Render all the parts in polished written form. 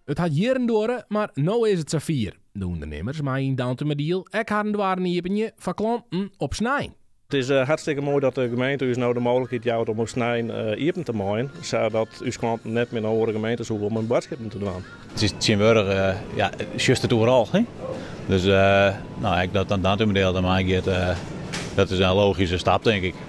It hat jierren duorre, mar no is it safier. De ûndernimmers meie yn Dantumadiel ek harren doarren iepenje foar klanten op snein. It is hartstikke moai dat de gemeente ús no de mooglikheid jout om op snein iepen te meien, sadat ús klanten net mear nei oare gemeentes hoege om hun boadskippen te dwaan. It is tsjintwurdich, ja, sjochst it oeral. Hè? Dus no, ek dat dan Dantumadiel der mei giet, dat is in logyske stap, tink ik.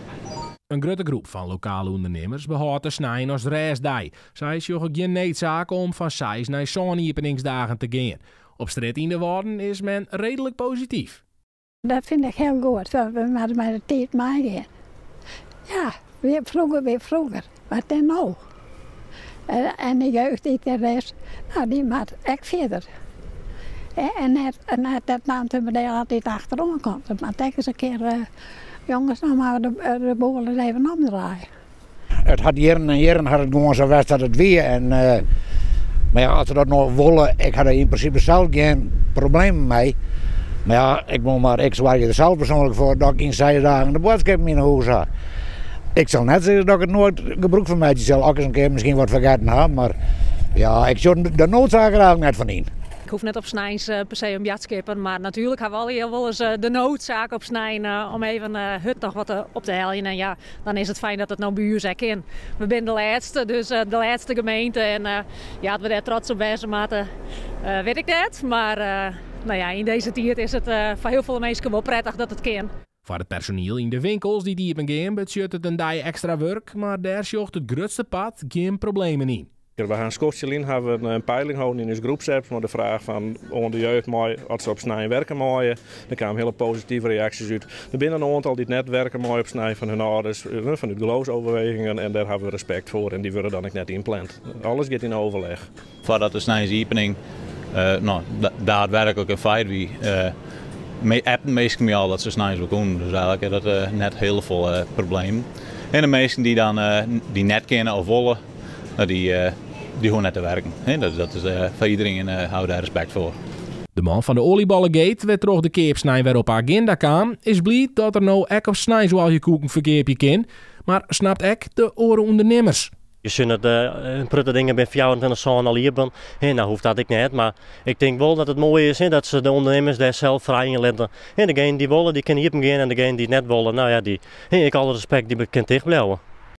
In grutte groep fan lokale ûndernimmers behâldt de snein as rêstdei. Sy sjogge gjin needsaak om fan seis nei sân iepeningsdagen te gean. Op strjitte yn de Wâlden is men reedlik posityf. Dat fyn ik hiel goed, we moatte mei de tiid meigean. Ja, froeger wie froeger, mar it is no. En de jeugd dy't der is, no dy moat ek fierder. En net dat Dantumadiel altyd achteroan komt. It moat ek ris in kear, jonges, no moatte we de boel ris even omdraaie. It hat jierren en jierren hat it gewoan sa west dat it wie. En, mar ja, as se dat noch wolle, ik ha der yn prinsipe sels gjin problemen mei. Mar ja, ik wol mar, ik soargje der sels persoanlik foar dat ik yn seis dagen de boadskippen yn 'e hûs ha. Ik sil net sizze dat ik it noait gebrûk fan meitsje sil, as ik ris in kear miskien wat fergetten ha, mar ja, ik sjoch de noodsaak der eigentlik net fan yn. Ik hoech net op sneins per se om boadskippen, mar natuerlik ha we allegear wolris de noodsaak op snein om even hurd noch wat op te heljen. En ja, dan is it fijn dat it no by ús ek kin. We binne de lêste, dus de lêste gemeente. En ja, dat we dêr trots op wêze moatte, wit ik net. Mar no ja, yn dizze tiid is it foar hiel folle minsken wol prettich dat it kin. Foar it personiel yn de winkels dy't iepen gean betsjut it in dei ekstra wurk, mar dêr sjocht it grutste part gjin problemen yn. We ha in skoftsje lyn ha we in peiling holden yn ús groepsapp mei de fraach fan oan de jeugd mei oft se op snein werke meie. Der kamen hiele positive reaksjes út. Der binne in oantal dy't net werke meie op snein fan hun âlders, fanút geloofsoverwegingen en dêr ha we respekt foar en dy wurde dan ek net ynpland. Alles giet yn overleg. Foardat de sneinsiepening no, daadwerklik in feit wie, appten minsken my al dat se sneins wol koenen. Dus eigentlik is dat net hiel folle problemen. En de minsken dy't dan dy net kinne of wolle, no, dy, dy hoege net te werken. Dat is foar iderien hawwe we dêr respekt foar. De man fan de Oliebollegate, wêrtroch de keapsnein wer op 'e aginda kaam, is bliid dat er no ek op sneins oaljekoeken ferkeapje kin, mar snapt ek de oare ûndernimmers. Je sjogge dat in protte dingen binne 24 sân al iepen. No hoecht dat ek net, mar ik tink wol dat it moai is dat se de ûndernimmers dêr sels frij yn litte. Degenen dy't wolle, dy kinne iepen gean en degenen dy't net wolle, no ja, dy, ek alle respekt, dy kin ticht bliuwe.